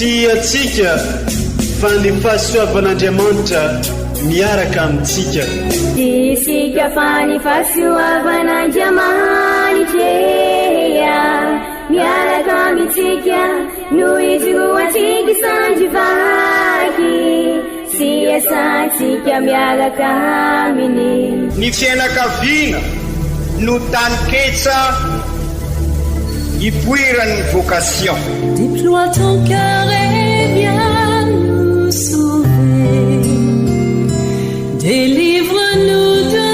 Tsy antsika fa ny fahasoavan'Andriamanitra miaraka amintsika. Tsy isika fa ny fahasoavan'Andriamanitra miaraka amintsika no ijoroantsika sandry vaky sy iasantsika miaraka aminy. Ny fianakaviana no taninketsa ipoiran'ny vocation. Déploie ton cœur et viens nous sauver Délivre-nous de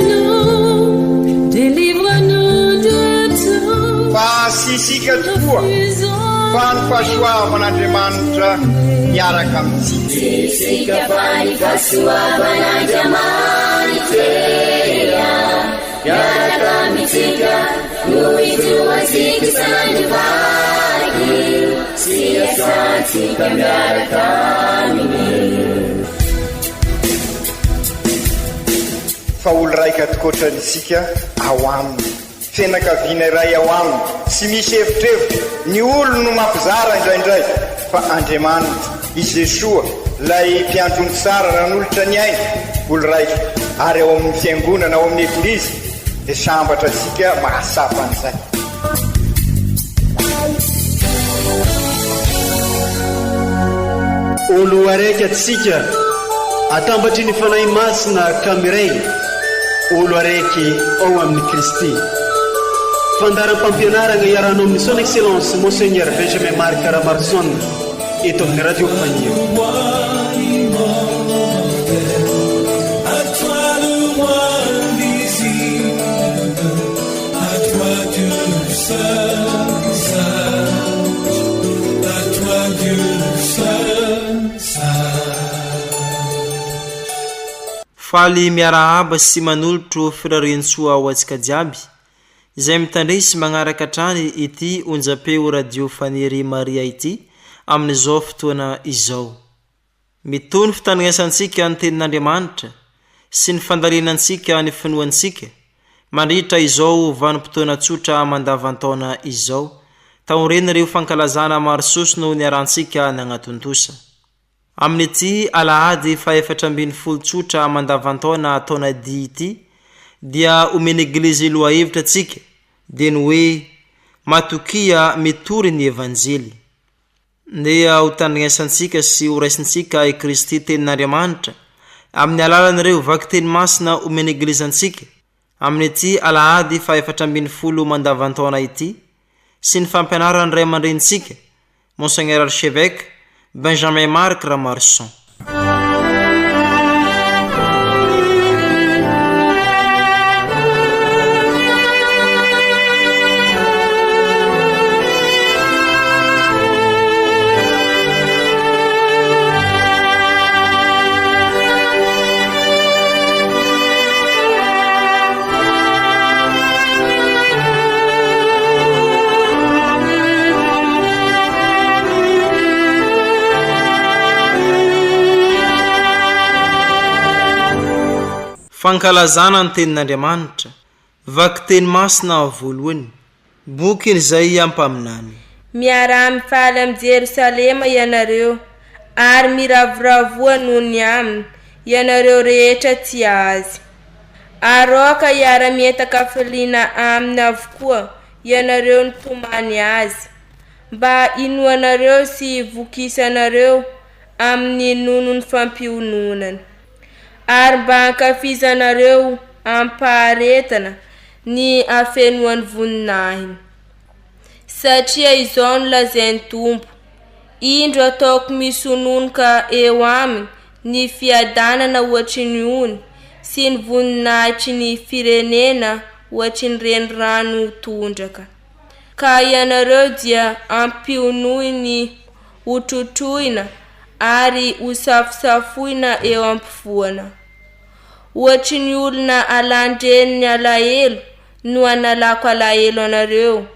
nous, délivre-nous de tout Fa tsy isika tokoa fa ny fahasoavan'Andriamanitra miaraka amintsika. Tsy isika fa ny fahasoavan'Andriamanitra miaraka amintsika no ijoroantsika sandry vaky sy iasantsika miaraka aminy. Fa olo raika tokoatrany isika ao aminy. Fianakaviana iray ao aminy, tsy misy evitrevitra, ny olony no mampizara indraindray, fa Andriamanitra, i Jesoa, ilay mpiandry omby tsara nanolotra ny ainy, olo raika, ary ao amin'ny Fiangonana, ao amin'ny Eglizy, dia sambatra antsika mahatsapa an'izay. Olo araiky atsika atambatry ny Fanahy Masina ka miray olo araiky ao amin'i Kristy. Fandaharam-pampianaragna iarahanao amin'ny Son Excellence Monseigneur Benjamin Marc Ramaroson eto amin'ny Radio Fanilo. Faly miarahaba sy manolotro firariantsoa ho antsika jiaby izay mitandregny sy magnaraka hatrany ity onjam-peo Radio Faniry Maria ity amin'izao fotoana izao. Mitohy ny fitandrinesantsika ny Tenin'Andriamanitra sy ny fandalinantsika ny finoantsika mandritra izao vanim-potoana tsotra mandavan-taona izao, taorian'ireo fankalazana maro sosona niarahantsika nagnatontosa. Amin'ity alahady fahefatra 14 tsotra mandavan-taona taona dia ity dia omen'ny Eglizy lohahevitra antsika dia ny hoe Matokia mitory ny Evanjely. Ndeha ho tandrinesantsika sy ho raisintsika i Kristy Tenin'Andriamanitra amin'ny alalan'ireo vakiteny masina omen'ny Eglizy antsika amin'ity alahady fahefatra 14 mandavan-taona ity sy ny fampianaran'ny ray aman-drenintsika, Monseigneur Archevêque Benjamin Marc Ramaroson. Fankalazana ny Tenin'Andriamanitra, Vakiteny Masina voalohany, Bokin'Izaia mpaminany. Miaraha mifaly amin'i Jerosalema ianareo, ary miravoravoa noho ny aminy, ianareo rehetra tia azy. Ary aoka hiara-mientan-kafaliana aminy avokoa ianareo nitomany azy, mba hinoanareo sy hivokisanareo amin'ny nonon'ny fampiononana, ary mba hankafizanareo amim-paharetana ny hafenoan'ny voninahiny. Satria izao no lazain'ny Tompo, Indro ataoko misononoka eo aminy ny fiadanana ohatry ny ony, sy ny voninahitry ny firenena ohatry ny renirano tondraka. Ka ianareo dia ampionoiny hotrotroina ary hosafosafoina eo ampovoana. Ohatry ny olona alan-dreniny alahelo no analako alahelo anareo,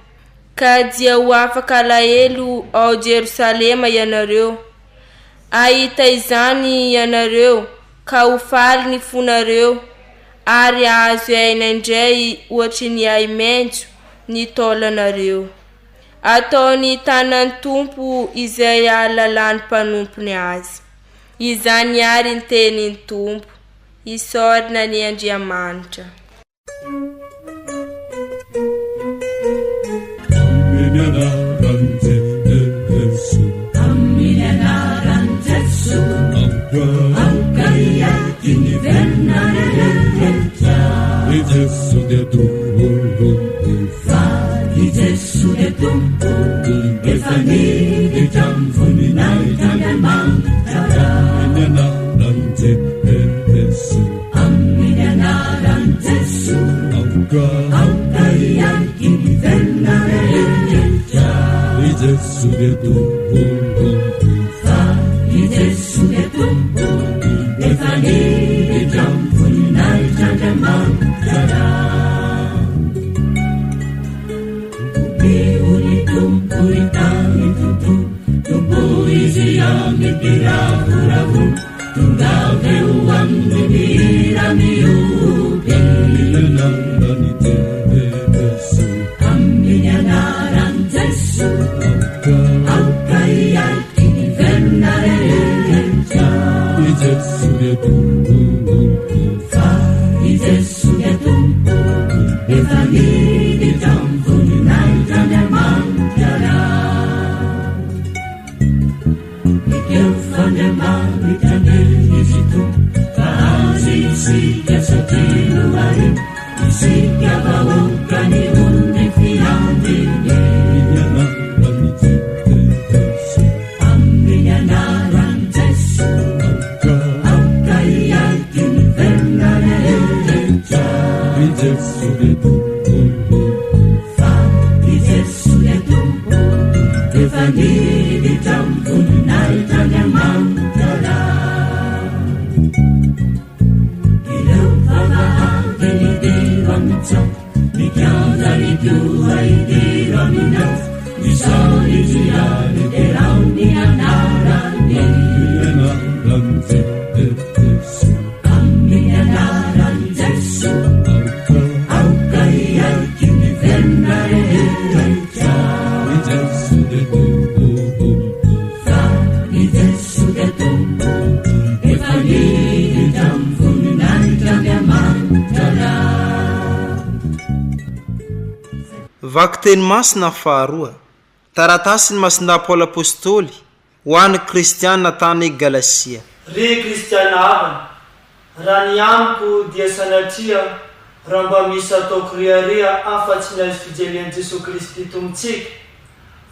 ka dia ho afaka alahelo ao Jerosalema ianareo. Hahita izany ianareo ka ho faly ny fonareo, ary hahazo aina indray ohatry ny ahi-maitso ny taolanareo. Ataon'ny tanan'ny Tompo izay ahalalan'ny mpanompony azy. Izany àry ny tenin'ny Tompo. Isaorana anie Andriamanitra. Amin'ny anaran'i Jesoa. Amin'ny anaran'i Jesoa. Aoka. Aoka hiaiky ny velona rehetra. I Jesoa dia Tompo. Fa i Jesoa dia Tompo. Efa niditra amin'ny voninahitr'Andriamanitra. Amin'ny anaran'i Jesoa. Amin'ny anaran'i Jesoa. Aoka. Aoka hiaiky ny velona rehetra. I Jesoa dia Tompo. Fa i Jesoa dia Tompo. Efa niditra amin'ny voninahitr'Andriamanitra. Tompo ny Tompo ry tany tontolo. Tompo izy amin'ny mpiravoravo. Tonga avy eo amin'ny mihira mihoby. Amin'ny anaran'i Jesoa. Amin'ny anaran'i Jesoa. Aoka. Aoka hiaiky ny velona rehetra. I Jesoa dia Tompo. Fa i Jesoa dia Tompo. Efa niditra amin'ny voninahitr'Andriamanitra. Ekeo f'Andriamanitra anie izy Tompo. Fa azy isika satria nohariny. Isika vahoaka ny ondry fiandriny. Amin'ny anaran'i Jesoa. Amin'ny anaran'i Jesoa. Aoka. Aoka hiaiky ny velona rehetra. I Jesoa dia Tompo. Fa i Jesoa dia Tompo. Efa niditra amin'ny voninahitr'Andriamanitra. Ireo vavahady nidiro amin'ny tsaoka, ny kianja ny koa idiro amin'ny afo. Isaory izy ary derao ny anarany. Amin'ny anaran'i Jesoa. Amin'ny anaran'i Jesoa. Aoka. Aoka hiaiky ny velona rehetra. I Jesoa dia Tompo. Fa i Jesoa dia Tompo. Efa niditra amin'ny voninahitr'Andriamanitra. Vakiteny masina faharoa, Taratasin'i Masindahy Paoly Apostoly ho an'ny Kristiana tany Galasia. Ry Kristiana havana, raha ny amiko dia sanatria raha mba misy ataoko rehareha afa-tsy ny hazo fijalian'i Jesoa Kristy Tompontsika,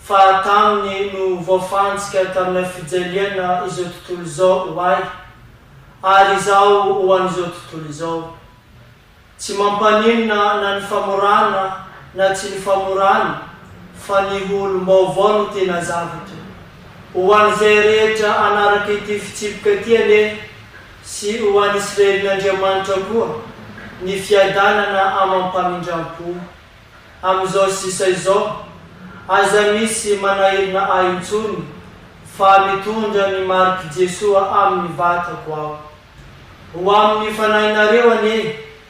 fa taminy no voafantsika tamina fijaliana izao tontolo izao ho ahy, ary izaho ho an'izao tontolo izao. Tsy mampaninona na ny famorana na tsy ny famorana fa ny ho olom-baovao no tena zavatra. Ho an'izay rehetra hanaraka ity fitsipika ity anie sy ho an'Israelin'Andriamanitra koa ny fiadanana amam-pamindram-po. Amin'izao sisa izao, aza misy manahirana ahy intsony fa mitondra ny marik'i Jesoa amin'ny vatako aho. Ho amin'ny fanahinareo anie,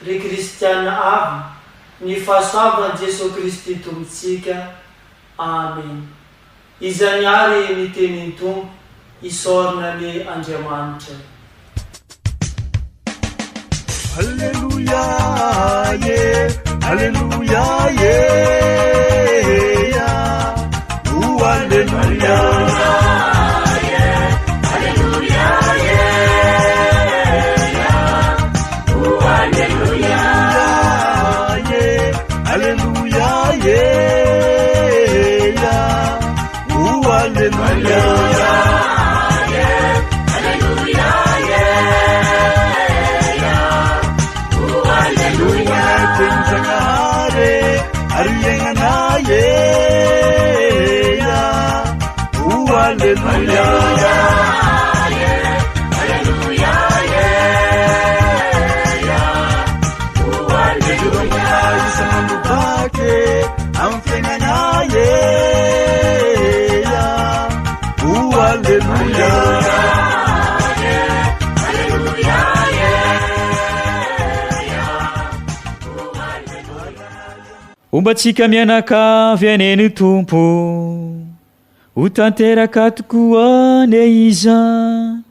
ry kristiana avy, ny fahasoavan'i Jesoa Kristy Tompontsika. Amena. Izany àry ny tenin'ny Tompo, isaorana anie Andriamanitra. Aleloia e, aleloia e, oh aleloia. Aleloia e, oh aleloia. Tenjanahary ary iainana e, oh aleloia. Isan'andro amin'ny fiainana e, oh aleloia. Homba antsika mianakavy anie ny Tompo. Ho tanteraka tokoa anie izany.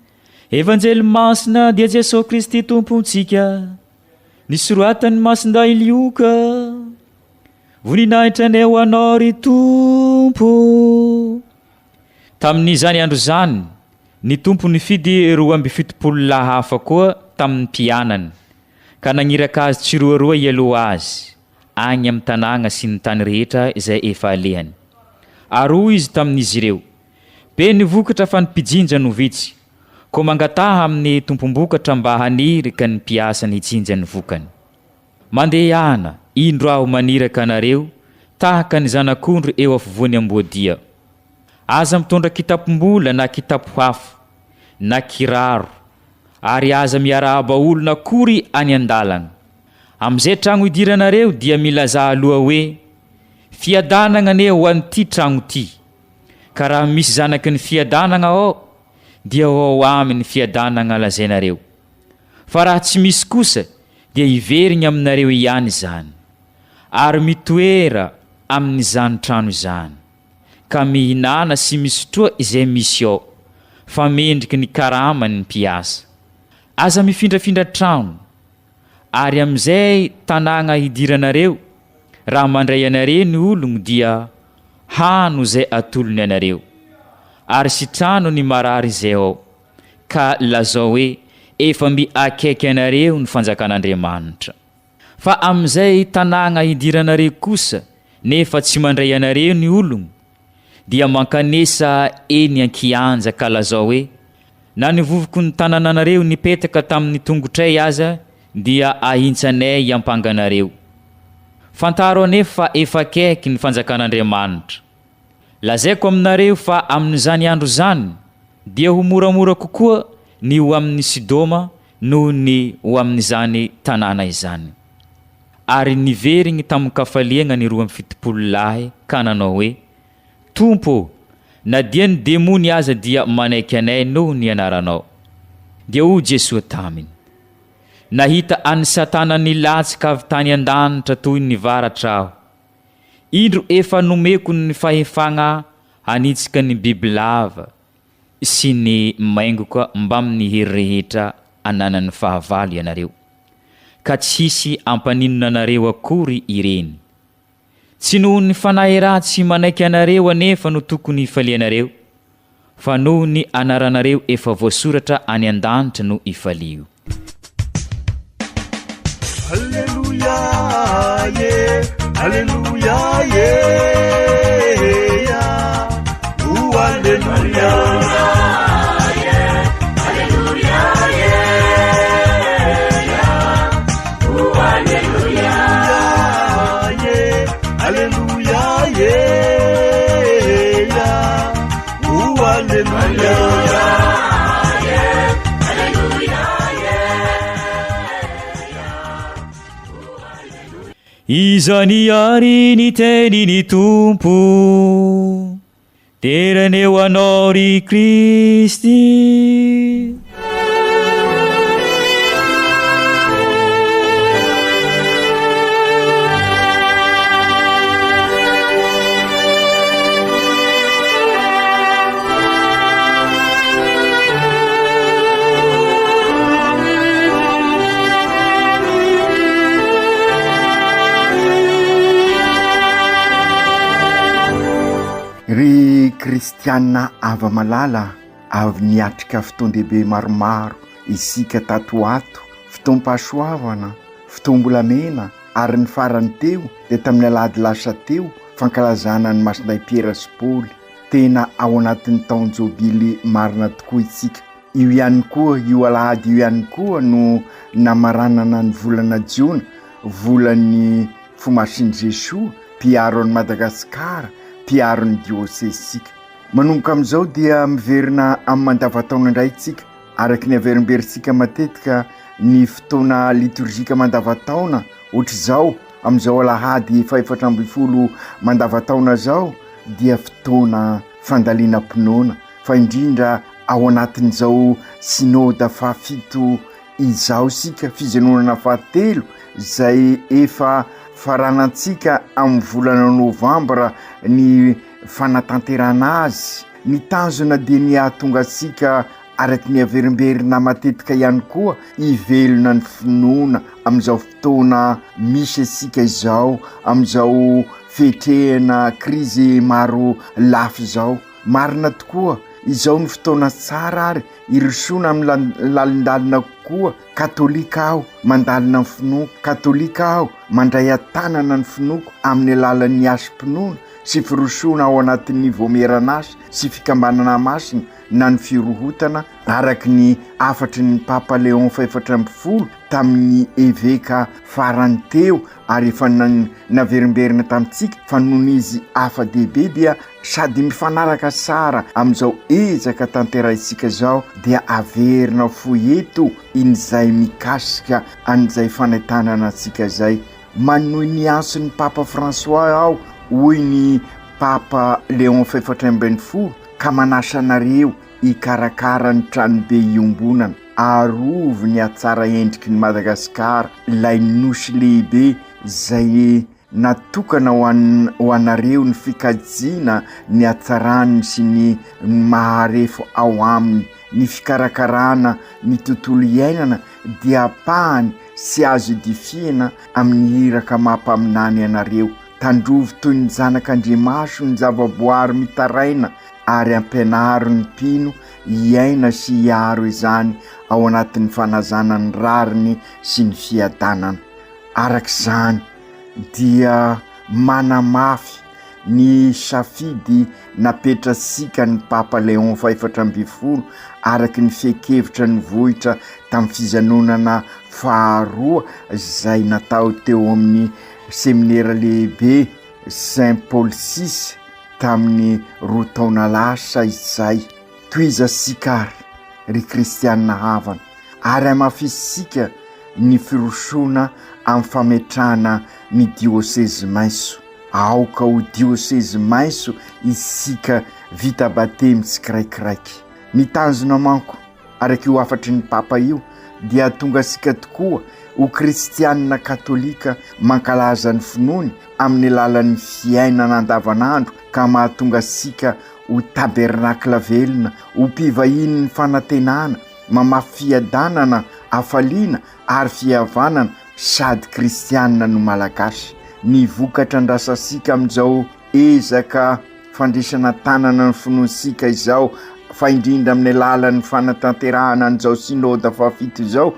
Evanjely Masina dia Jesoa Kristy Tompontsika. Nisoratan'i Masindahy Lioka. Voninahitra anie ho Anao ry Tompo. Tamin'izany andro izany, ny Tompo nifidy 72 lahy hafa koa tamin'ny mpianany, ka nagniraka azy tsiroaroa hialoha azy, agny amin'ny tanàgna sy ny tany rehetra izay efa alehany. Ary hoy Izy tamin'izy ireo, Be ny vokatra fa ny mpijinja no vitsy, koa mangataha amin'ny tompom-bokatra mba haniraka ny mpiasany hijinja ny vokany. Mandehana, indro Aho maniraka anareo tahaka ny zanak'ondry eo afovoan'ny amboadia. Aza mitondra kitapom-bola na kitapo hafa, na kiraro, ary aza miarahaba olona akory any an-dalana. Amin'izay tragno idiranareo dia milazà aloha hoe, Fiadanagna anie ho an'ity tragno ty. Ka raha misy zanaky ny fiadanagna ao, dia ho ao aminy ny fiadanagna lazainareo. Fa raha tsy misy kosa, dia hiverigny aminareo ihany izany. Ary mitoera amin'izany trano izany, ka mihinàna sy misotroa izay misy ao, fa mendriky ny karama ny mpiasa. Aza mifindrafindra trano. Ary amin'izay tanàgna hidiranareo, raha mandray anareo ny ologno dia hano izay atolony anareo. Ary sitrano ny marary izay ao, ka lazao hoe, Efa mby akaiky anareo ny fanjakan'Andriamanitra. Fa amin'izay tanàgna hidiranareo kosa, nefa tsy mandray anareo ny ologno, dia mankanesa eny an-kianja ka lazao hoe, Na ny vovoky ny tanananareo nipetaka tamin'ny tongotray aza dia ahintsanay hiampanga anareo. Fantaro anefa fa efa akaiky ny fanjakan'Andriamanitra. Lazaiko aminareo fa amin'izany andro izany dia ho moramora kokoa ny ho amin'i Sidoma noho ny ho amin'izany tanàna izany. Ary niverigny tamin-kafaliagna ny 72 lahy ka nanao hoe, Tompo ô, na dia ny demony aza dia manaiky anay noho ny anaranao. Dia hoy Jesoa taminy, Nahita an'i Satana nilatsaka avy tany an-danitra toy ny varatra aho. Indro efa nomeko ny fahefagna hanitsika ny bibilava sy ny maingoka mbamin'ny hery rehetra ananan'ny fahavalo ianareo, ka tsy hisy hampaninona anareo akory ireny. Tsy noho ny fanahy ratsy manaiky anareo anefa no tokony hifalianareo, fa noho ny anaranareo efa voasoratra any an-danitra no ifalio. Aleloia e, aleloia e, ya, oh aleloia. Aleloia e, ya, oh aleloia. e, aleloia e, ya, oh aleloia. Izany àry ny tenin'ny Tompo. Dera anie ho Anao ry Kristy. Ry kristiana hava-malala, avy niatrika fotoan-dehibe maromaro isika tato ho ato, fotoam-pahasoavana, fotoam-bolamena ary ny farany teo dia tamin'ny alahady lasa teo, fankalazana an'i Masindahy Piera sy Paoly. Tena ao anatin'ny taon-jobily marina tokoa isika. Io ihany koa, io alahady io ihany koa no namaranana ny volana jiona, volan'ny Fomasin'i Jesoa, mpiaro an'i Madagasikara, mpiaro ny diosezintsika. Manomboka amin'izao dia miverina amin'ny mandavantaona indray isika, araka ny averimberintsika matetika ny fotoana litorjika mandavantaona ohatr'izao, amin'izao alahady faha-14 mandavantaona izao dia fotoana fandalinam-pinoana, fa indrindra ao anatin'izao synoda fahafito izao isika, fijanonana fahatelo izay efa. Faranantsika amin'ny volana novambra ny fanatanterahana azy. Ny tanjona dia ny hahatonga antsika araka ny averimberina matetika ihany koa hivelona ny finoana amin'izao fotoana misy antsika izao, amin'izao fiatrehana krizy maro lafy izao. Marina tokoa, izao no fotoana tsara ary hirosoana amin'ny lalindalina kokoa. Katolika aho, mandalina ny finoako. Katolika aho, mandray an-tanana ny finoako amin'ny alalan'ny hasim-pinoana sy firosoana ao anatin'ny voamieran'asa sy fikambanana masina na ny firohotana araka ny hafatry ny Papa Léon fahefatra ambin'ny folo tamin'ny eveka farany teo ary efa naverimberina tamintsika fa nony izy afa-dehibe dia sady mifanaraka tsara amin'izao ezaka tanterahintsika izao dia averina fohy eto in'izay mikasika an'izay fanentanana antsika izay. Manohy ny antson'ny Papa François aho hoy ny Papa Léon fahefatra ambin'ny folo ka manasa anareo hikarakara ny tranobe iombonana. Arovy ny hatsara endriky ny Madagasikara, ilay nosy lehibe izay natokana ho an ho anareo ny fikajiana ny hatsarany sy ny maharefo ao aminy. Ny fikarakarana ny tontolo iainana dia ampahany sy azo idifihina amin'ny iraka maha mpaminany anareo. Tandrovy toy ny zanak'Andriamaso ny zavaboary mitaraina ary ampianaro ny mpino hiaina sy hiaro izany ao anatin'ny fanazana ny rariny sy ny fiadanana. Araka izany dia manamafy ny safidy napetrasika ny Papa Léon fahefatra ambin'ny folo araka ny fehin-kevitra nivohitra tamin'ny fizanonana faharoa izay natao teo amin'ny seminera lehibe Saint Paul six tamin'ny roa taona lasa izay. Tohizantsika àry, ry kristiana havana, ary hamafisintsika ny firosoana amin'ny fametrahana ny diosezy maitso. Aoka ho diosezy maitso isika vita batemy tsikiraikiraiky. Ny tanjona manko, araka io hafatry ny Papa io, dia hahatonga antsika tokoa ho kristiana katolika mankalaza ny finoany amin'ny alalan'ny fiainana andavanandro ka mahatonga antsika ho tabernakla velona, ho mpivahinin'ny fanantenana, mamafy fiadanana, hafaliana ary fihavanana sady kristiana no malagasy. Ny vokatra andrasantsika amin'izao ezaka fandresana tanana ny finoantsika izao fa indrindra amin'ny alalan'ny fanatanterahana an'izao synoda fahafito izao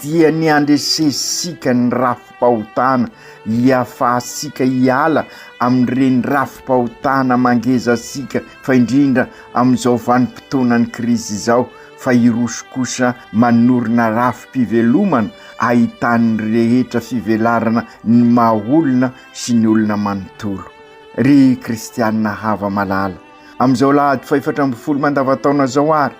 dia ny handresentsika ny rafi-pahotana, hiafahantsika hiala amin'ireny rafi-pahotana mangeza antsika fa indrindra amin'izao vanim-potoanan'ny krizy izao fa hiroso kosa manorina rafi-pivelomana ahitan'ny rehetra fivelarana ny maha olona sy ny olona manontolo. Ry kristianina hava-malala, amin'izao alahady fahefatra ambin'ny folo mandavantaona izao ary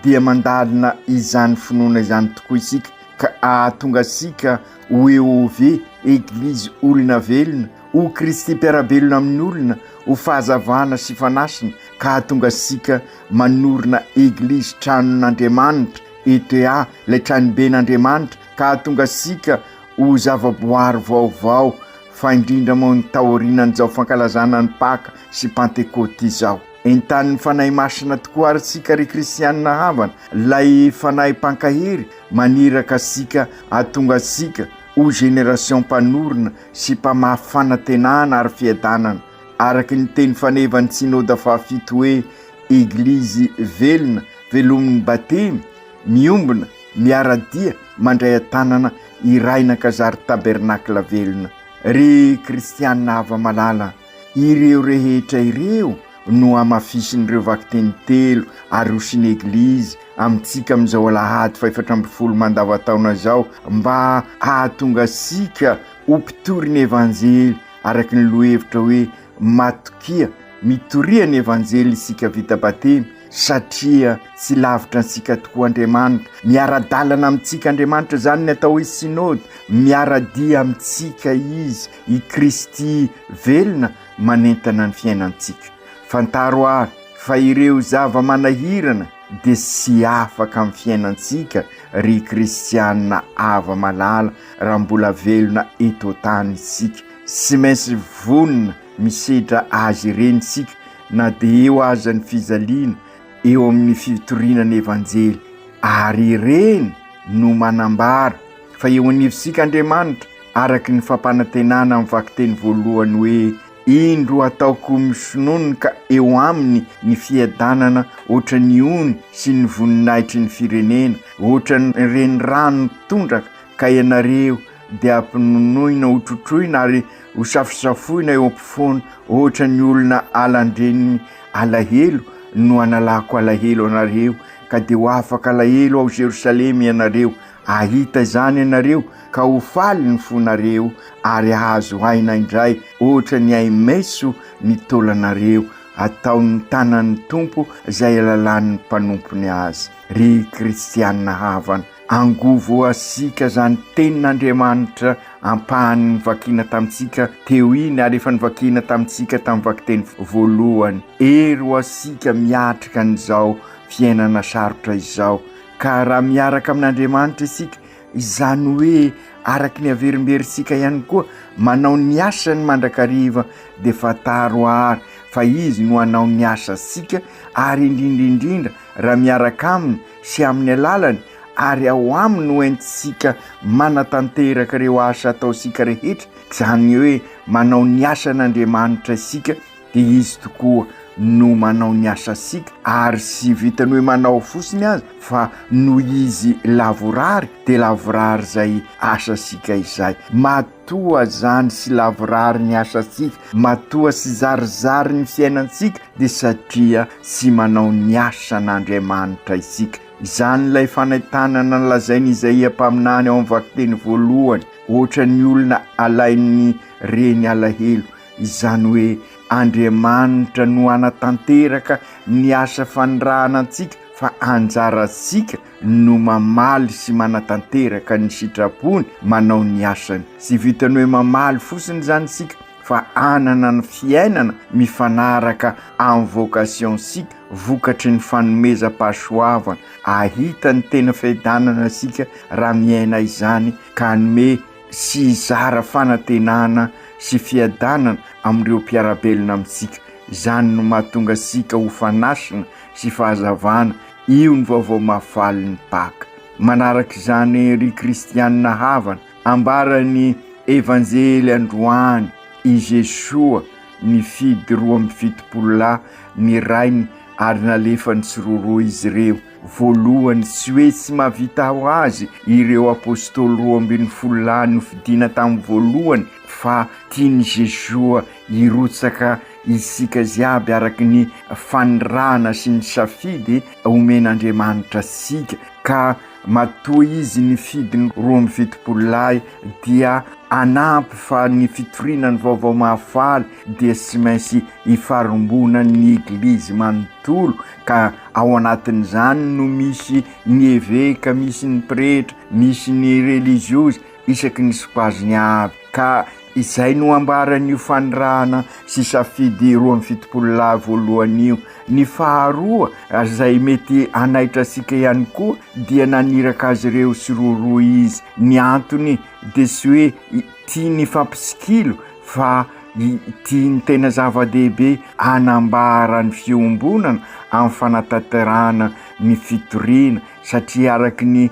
dia mandalina izany finoana izany tokoa isika ka ahatonga antsika ho EOV, Eglizy Olona Velona, ho Kristy mpiara-belona amin'ny olona, ho fahazavana sy fanasina ka hahatonga antsika manorina Eglizy tranon'Andriamanitra, ETA, ilay tranoben'Andriamanitra, ka hahatonga antsika ho zavaboary vaovao, fa indrindra moa ny taorianan'izao fankalazana ny Paka sy Pantekôty izao. Entanin'ny Fanahy Masina tokoa àry isika ry kristianina havana, ilay Fanahy mpankahery maniraka antsika hahatonga antsika ho génération mpanorina sy mpamafy fanantenana ary fiadanana, araka ny teny fanevan'ny Synoda fahafito hoe Eglizy velona, velomin'ny batemy, miombona, miara-dia, mandray an-tanana, irahina ka zary tabernakla velona. Ry kristianina hava-malala, ireo rehetra ireo no hamafisin'ireo vakiteny telo arosin'ny Eglizy amintsika amin'izao alahady fahefatra ambin'ny folo mandavantaona izao mba hahatonga antsika ho mpitory ny Evanjely araka ny lohahevitra hoe Matokia, mitoria ny Evanjely isika vita batemy satria tsy lavitra antsika tokoa Andriamanitra. Miara-dalana amintsika Andriamanitra, izany ny atao hoe Synode, miara-dia amintsika Izy, i Kristy velona manentana ny fiainantsika. Fantaro àry fa ireo zava-manahirana dia tsy afaka amin'ny fiainantsika ry kristiana hava-malala raha mbola velona eto an-tany isika. Tsy maintsy vonona misedra azy ireny isika na dia eo aza ny fijaliana eo amin'ny fitoriana ny Evanjely, ary ireny no manambara fa eo anivontsika Andriamanitra araka ny fampanantenana amin'ny vakiteny voalohany hoe, Indro hataoko misononoka eo aminy ny fiadanana hoatran'ny ony sy ny voninahitry ny firenena, hoatran'ny renirano tondraka, ka ianareo dia hampinonoina hotrotroina ary hosafosafoina eo ampofoany hoatran'ny olona alan-dreniny alahelo no hanalako alahelo anareo, ka dia ho afaka alahelo ao Jerosalema ianareo. Hahita izany ianareo ka ho faly ny fonareo ary hahazo aina indray hoatran'ny ahi-maitso ny taolanareo, ataon'ny tanan'ny Tompo izay alalàn'ny mpanompony azy. Ry kristiana havana, angovo ho antsika izany tenin'Andriamanitra ampahany novakiana tamintsika teo iny ary efa novakiana tamintsika tamin'ny vakiteny voalohany. Hery ho antsika miatrika an'izao fiainana sarotra izao. Ka raha miaraka amin'Andriamanitra isika, izany hoe araka ny averimberintsika ihany koa, manao ny asany mandrakariva, dia fantaro àry fa Izy no hanao ny asantsika, ary indrindra indrindra raha miaraka Aminy sy amin'ny alalany ary ao Aminy no entintsika manatanteraka ireo asa ataontsika rehetra, izany hoe manao ny asan'Andriamanitra isika, dia izy tokoa no manao ny asasika ary sy vitany hoe manao fosiny aza fa noho izy lavorary dia lavorary izay asasika izay. Matoa zany sy lavorary ny asasika, matoa sy zarizary ny fiainantsika dia satria tsy manao ny asan'Andriamanitra isika. Izany ilay fanentanana nolazain'i Izaia mpaminany ao amin'ny vakiteny voalohany, ohatran'ny olona alain'ny reny alahelo Izany hoe Andriamanitra no hanatanteraka ny asa fanirahana antsika fa anjarantsika no mamaly sy manatanteraka ny sitrapony manao ny asany. Tsy vitan'ny hoe mamaly fotsiny izany isika fa hanana ny fiainana mifanaraka amin'ny vocation-tsika vokatry ny fanomezam-pahasoavana. Hahita ny tena fiadanana isika raha miaina izany ka hanome sy hizara fanantenana sy fiadanana amin'ireo mpiara-belona amintsika. Izany no mahatonga antsika ho fanasina sy fahazavana. Io ny vaovao mahafaly ny Paka. Manaraka izany ry kristianina havana, ambaran'ny Evanjely androany i Jesoa nifidy 72 lahy ny Rainy ary nalefany tsiroaroa izy ireo. Voalohany, tsy hoe tsy mahavita ho azy ireo Apostoly 12 lahy nofidina tamin'ny voalohany, fa tian'i Jesoa hirotsaka isika jiaby araka ny fanirahana sy ny safidy omen'Andriamanitra antsika, ka matoa Izy nifidy ny 72 lahy dia hanampy fa ny fitoriana ny vaovao mahafaly dia tsy maintsy ifarimbonan'ny Eglizy manontolo ka ao anatin'izany no misy ny eveka, misy ny pretra, misy ny reliziozy isaky ny sokajiny avy ka izay no ambaran'io fanirahana sy safidy 72 lahy voalohany io. Ny faharoa izay mety hanaitra antsika ihany koa dia naniraka azy ireo tsiroaroa izy. Ny antony dia tsy hoe tiany hifampitsikilo fa ity ny tena zava-dehibe hanambara ny fiombonana amin'ny fanatanterahana ny fitoriana satria araka ny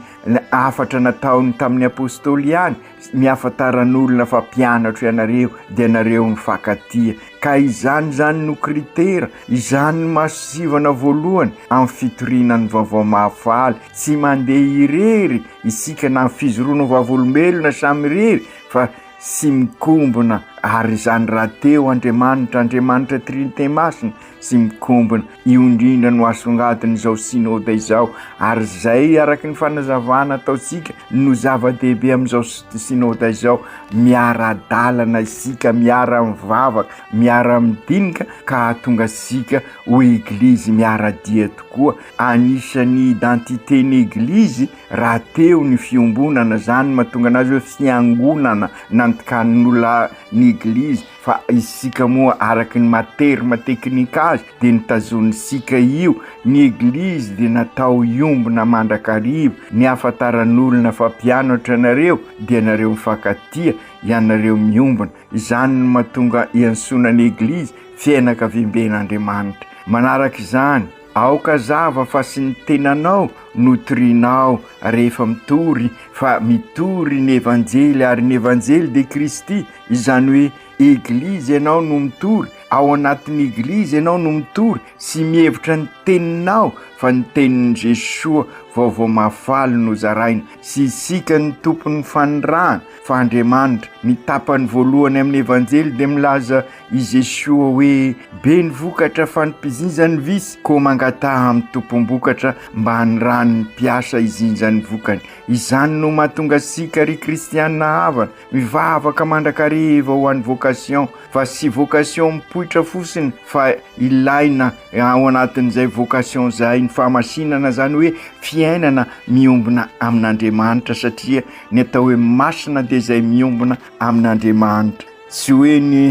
hafatra nataony tamin'ny apostoly ihany ny hafantaran'olona fa mpianatro ianareo dia ianareo mifankatia ka izany izany no kritera izany no masosivana voalohany amin'ny fitoriana ny vaovao mahafaly tsy mandeha irery isika na fizoroana vavolombelona samy irery fa sy mikombona ary izany rahateo Andriamanitra, Andriamanitra Trinite Masina sy mikombona. Io indrindra no asongadin'izao Synoda izao ary izay araka ny fanazavana ataontsika no zava-dehibe amin'izao Synoda izao, miara-dalana isika, miara-mivavaka, miara-midinika ka hahatonga antsika ho Eglizy miara-dia tokoa. Anisan'ny identité-n'ny Eglizy Rahateo ny fiombonana, zany no mahatonga anazy hoe fiangonana, nantokan'olona ny eglizy, fa isika moa araky ny maha terme teknika azy de notazonintsika io, ny eglizy de natao hiombona mandrakariva, ny ahafantaran'olona fa mpianatra nareo dia nareo mifankatia. ianareo miombona. Izany no mahatonga iantsoana ny Eglizy fianakaviamben'Andriamanitra. Manaraka izany, aoka hazava fa tsy ny tenanao no torianao rehefa mitory fa mitory ny Evanjely ary ny Evanjely dia Kristy, izany hoe Eglizy ianao no mitory, ao anatin'ny Eglizy ianao no mitory sy mihevitra ny teninao fa ny tenin'i Jesoa vaovao mahafaly no zaraina sy isika ny tompon'ny fanirahana fa Andriamanitra. Ny tapany voalohany amin'ny Evanjely dia milaza i Jesoa hoe be ny vokatra fa ny mpizinja ny visy koa mangataha amin'ny tompom-bokatra mba hanirahany ny mpiasa hizinja ny vokany. Izany no mahatonga antsika ry kristiana havana Mivavaka mandrakariva ho an'ny vocation fa tsy vocation mipoitra fotsiny fa ilaina ao anatin'izay vocation izay ny fahamasinana zany hoe fiainana miombona amin'Andriamanitra satria ny atao hoe masina dia izay miombona amin'Andriamanitra tsy hoe ny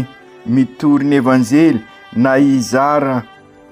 mitory ny evanjely na hizara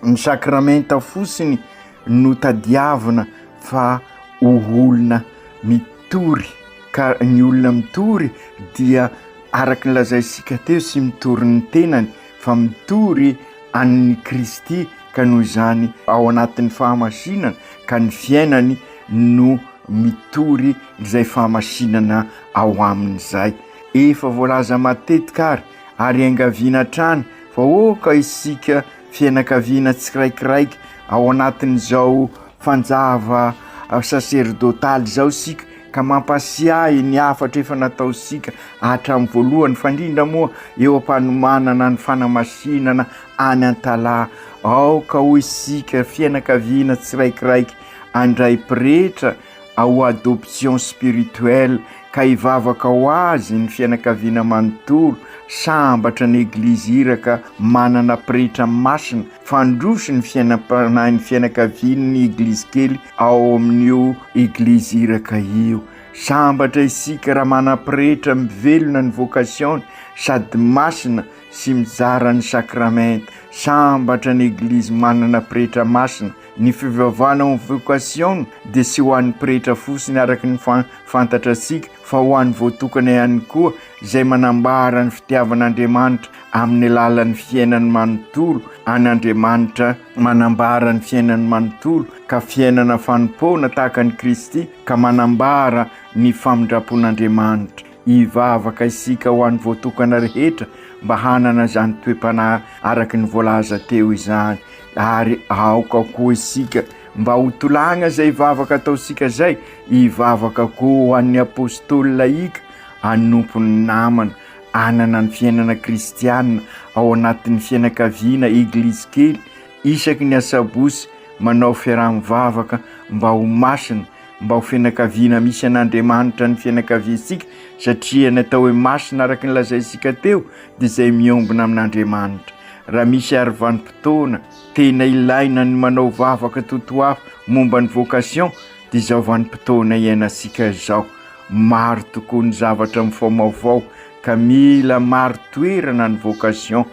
ny sakramenta fotsiny no tadiavina fa ho olona mitory ka ny olona mitory dia araka ny lazaintsika teo tsy mitory ny tenany fa mitory an'ny Kristy ka noho izany ao anatin'ny fahamasinana ka ny fiainany no mitory izay fahamasinana ao aminy izay. Efa voalaza matetika ary ary iangaviana hatrany fa aoka isika fianakaviana tsiraikiraiky ao anatin'izao fanjava saserdotaly izao isika ka mampasiahy ny hafatra efa nataontsika hatramin'ny voalohany fa indrindra moa eo am-panomanana ny fanamasinana any Antalaha. Aoka hoy isika fianakaviana tsiraikiraiky handray pretra ao adoption spirituelle ka hivavaka ho azy ny fianakaviana manontolo, sambatra ny eglizy iraka manana pretra masina, fandroso ny fiainam-panahin'ny fianakavian'ny eglizy kely ao amin'io eglizy iraka io. Sambatra isika raha manam-pretra mivelona ny vocation-ny sady masina sy mizara ny sakramenta. Sambatra ny eglizy manana pretra masina. Ny fivavahana ao amin'ny vocation dia tsy ho an'ny pretra fotsiny araka ny fantatra antsika fa ho an'ny voatokana ihany koa izay manambara ny fitiavan'Andriamanitra amin'ny alalan'ny fiainany manontolo an'Andriamanitra manambara ny fiainany manontolo ka fiainana fanompoana tahaka an'i Kristy ka manambara ny famindram-pon'Andriamanitra. Hivavaka isika ho an'ny voatokana rehetra mba hanana izany toe-panahy araka ny voalaza teo izany. Ary aoka koa isika mba ho tolagna izay vavaka ataontsika izay, hivavaka koa ho an'ny apostoly laïka hanompo ny namana, hanana ny fiainana kristiana ao anatin'ny fianakaviana eglizy kely isaky ny asabotsy manao fiaraha-mivavaka mba ho masina, mba ho fianakaviana misy an'Andriamanitra ny fianakaviantsika satria ny atao hoe masina araka ny lazaintsika teo dia izay miombona amin'Andriamanitra. Raha misy ary vanim-potoana tena ilaina ny manao vavaka totoafo momba ny vocation dia izao vanim-potoana iainantsika izao. Maro tokoa ny zavatra mifaomaovao ka mila marin-toerana ny vocation.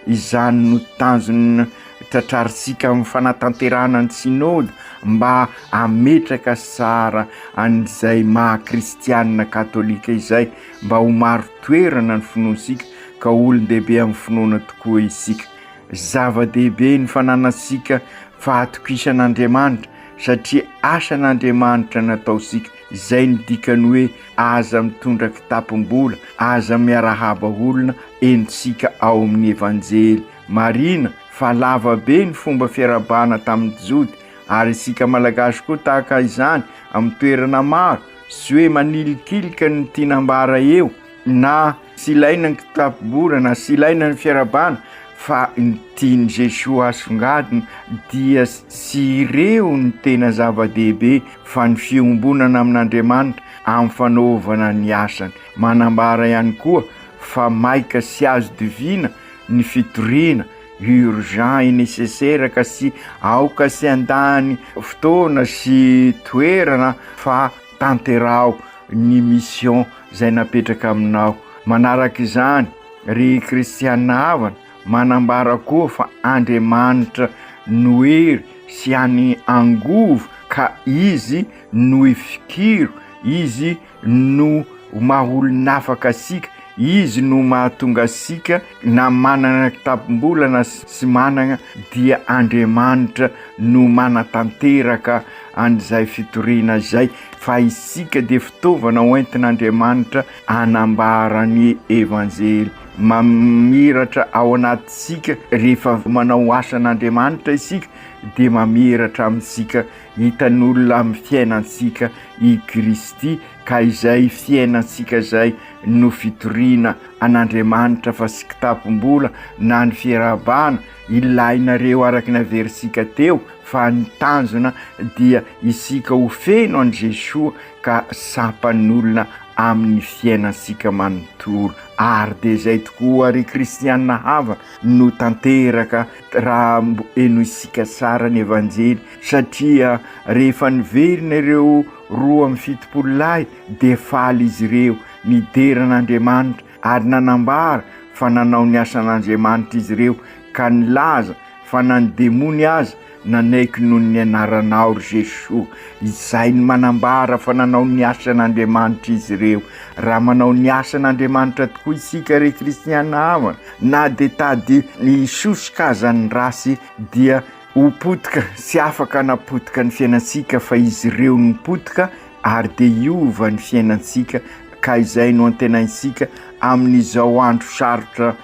Izany no tanjona tratrarintsika amin'ny fanatanterahana ny Synoda mba hametraka tsara an'izay maha kristianina katolika izay mba ho marin-toerana ny finoantsika ka olon-dehibe amin'ny finoana tokoa isika. Zava-dehibe ny fananantsika fahatokisan'Andriamanitra satria asan'Andriamanitra nataontsika. Izay ny dikany hoe aza mitondra kitapom-bola, aza miarahaba olona entintsika ao amin'ny Evanjely. Marina fa lava be ny fomba fiarahabana tamin'ny Jody ary isika Malagasy koa tahaka izany amin'ny toerana maro, tsy hoe manilikilika ny tiana ambara eo na tsy ilaina ny kitapo-bola na tsy ilaina ny fiarahabana fa ny tian'i Jesoa asongadina dia tsy ireo ny tena zava-dehibe fa ny fiombonana amin'Andriamanitra amin'ny fanaovana ny asany. Manambara ihany koa fa maika sy azo diviana ny fitoriana, urgent et nécessaire ka tsy aoka tsy handany fotoana sy toerana fa tanteraho ny mission izay napetraka aminao. Manaraka izany, ry kristiana havana, manambara koa fa Andriamanitra no hery sy any angovo ka Izy no ifikiro, Izy no maha olon'afaka antsika, Izy no mahatonga antsika na manana kitapom-bola na tsy manana dia Andriamanitra no manatanteraka an'izay fitoriana izay fa isika dia fitaovana hoentin'Andriamanitra hanambara ny Evanjely. Mamiratra ao anatintsika rehefa manao asan'Andriamanitra isika dia mamiratra amintsika hitan'olona amin'ny fiainantsika i Kristy ka izay fiainantsika izay no fitoriana an'Andriamanitra fa tsy kitapom-bola na ny fiarahabana ilainareo araka ny averintsika teo fa ny tanjona dia isika ho feno an'i Jesoa ka sampan'olona amin'ny fiainantsika manontolo ary dia izay tokoa ry kristiana havana no tanteraka raha henointsika tsara ny Evanjely satria rehefa niverina ireo 72 lahy dia faly izy ireo nidera an'Andriamanitra ary nanambara fa nanao ny asan'Andriamanitra izy ireo ka nilaza fa na ny demony aza nanaiky noho ny anaranao ry Jesoa. Izay ny manambara fa nanao ny asan'Andriamanitra izy ireo. Raha manao ny asan'Andriamanitra tokoa isika ry kristiana havana, na dia tady hisosoka aza ny ratsy dia ho potika sy afaka hanapotika ny fiainantsika fa izy ireo no potika ary dia hiova ny fiainantsika ka izay no antenaintsika amin'izao andro sarotra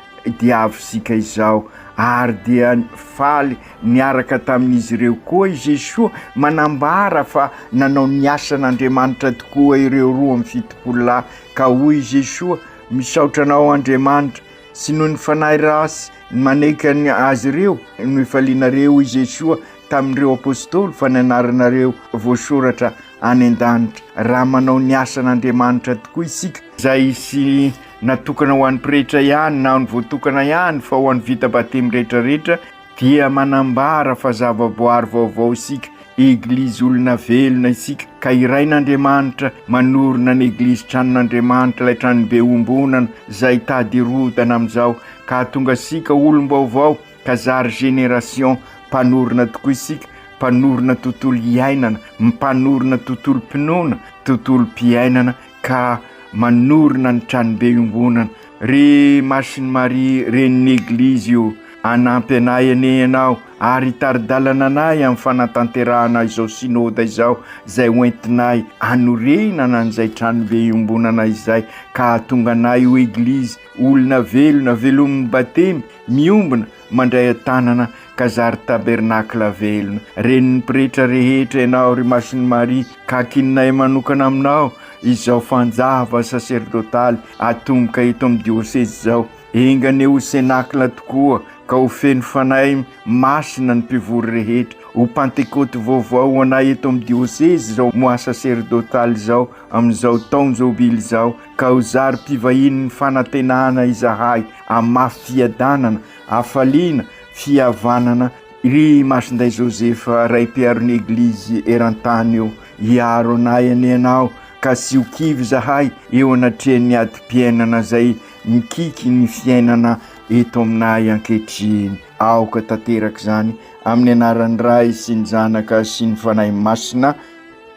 diavintsika izao ary dia faly niaraka tamin'izy ireo koa i Jesoa manambara fa nanao ny asan'Andriamanitra tokoa ireo 72 lahy ka hoy i Jesoa misaotra anao Andriamanitra sy noho ny fanahy ratsy manaiky ny azy ireo no ifalianareo hoy Jesoa tamin'ireo apostoly fa ny anaranareo voasoratra any an-danitra raha manao ny asan'Andriamanitra tokoa isika izay sy natokana ho an'ny pretra ihany na ny voatokana ihany fa ho an'ny vita batemy rehetrarehetra dia manambara fa zavaboary vaovao isika, Eglizy olona velona isika ka irain'Andriamanitra manorina ny Eglizy tranon'Andriamanitra ilay tranobe iombonana izay tady hirodana amin'izao ka hahatonga antsika olom-baovao ka zary génération mpanorina tokoa isika, mpanorina tontolo iainana, mpanorina tontolom-pinoana, tontolom-piainana ka manorina ny tranobe iombonana. Ry Masin'i Maria, Renin'ny Eglizy ô, hanampy anay anie Ianao ary hitari-dalana anay amin'ny fanatanterahana izao Synoda izao izay hoentinay hanorenana an'izay tranobe iombonana izay ka hahatonga anay ho Eglizy olona velona, velomin'ny Batemy, miombona, mandray an-tanana ka zary tabernakla velona. Renin'ny pretra rehetra ianao ry Masin'i Maria ka ankininay manokana aminao izao fanjava saserdotaly atomboka eto amin'ny diosezy izao. Enga anie ho senakla tokoa ka ho feno Fanahy Masina ny mpivory rehetra. Ho Pantekoty vaovao ho anay eto amin'ny diosezy izao mois saserdotaly izao amin'izao taon-jobily izao ka ho zary mpivahinin'ny fanantenana izahay hamafy fiadanana, hafaliana, fihavanana. Ry Masindahy Josefa, Ray mpiaro ny Eglizy eran-tany ô, hiaro anay anie Ianao ka tsy ho kivy izahay eo anatrehan'ny adim-piainana izay mikiky ny fiainana eto aminay ankehitriny. Aoka tanteraka izany amin'ny anaran'ny Ray sy ny Zanaka sy ny Fanahy Masina.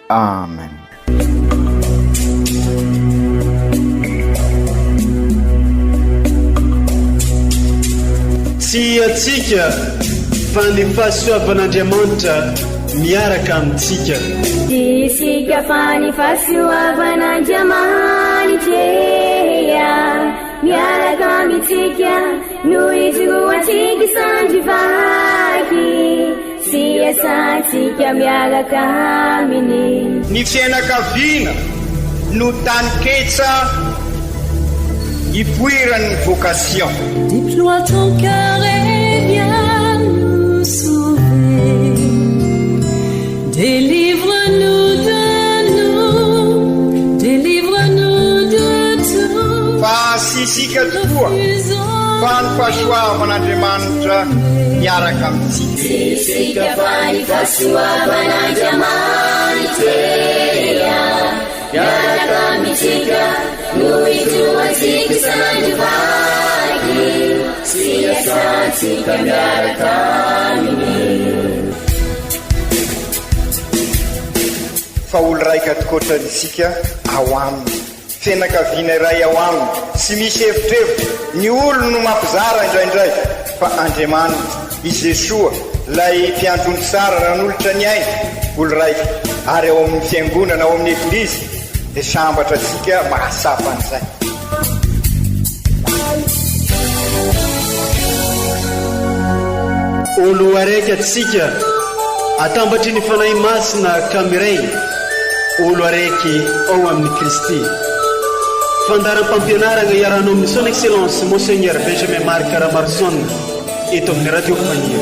Amen. Tsy antsika fa ny fahasoavan'Andriamanitra miaraka amintsika. Tsy isika fa ny fahasoavan'Andriamanitra miaraka amintsika no ijoroantsika sandry vaky. Sy iasantsika miaraka aminy. Ny fiainakaviana no taninketsa ipoiran'ny vocation. Déploie ton cœur et viens nous sauver. Délivre-nous de nous, délivre-nous de tout. Fa tsy isika tokoa fa ny fahasoavan'Andriamanitra miaraka amintsika. Tsy isika fa ny fahasoavan'Andriamanitra miaraka amintsika no ijoroantsika isan'andro vaky sy iasantsika miaraka aminy. Fa olo raika tokoatra isika ao aminy. Fianakaviana iray ao aminy, tsy misy evitrevitra, ny olony no mampizara indraindray, fa Andriamanitra, i Jesoa, ilay Mpiandry ondry tsara nanolotra ny ainy, olo raika, ary ao amin'ny Fiangonana, ao amin'ny Eglizy, dia sambatra antsika mahatsapa an'izay. Olo araiky atsika atambatry ny Fanahy Masina ka miray olo araiky ao amin'i Kristy. Fandaharam-pampianaragna iarahanao amin'ny Son Excellence Monseigneur Benjamin Marc Ramaroson eto amin'ny Radio Faniry.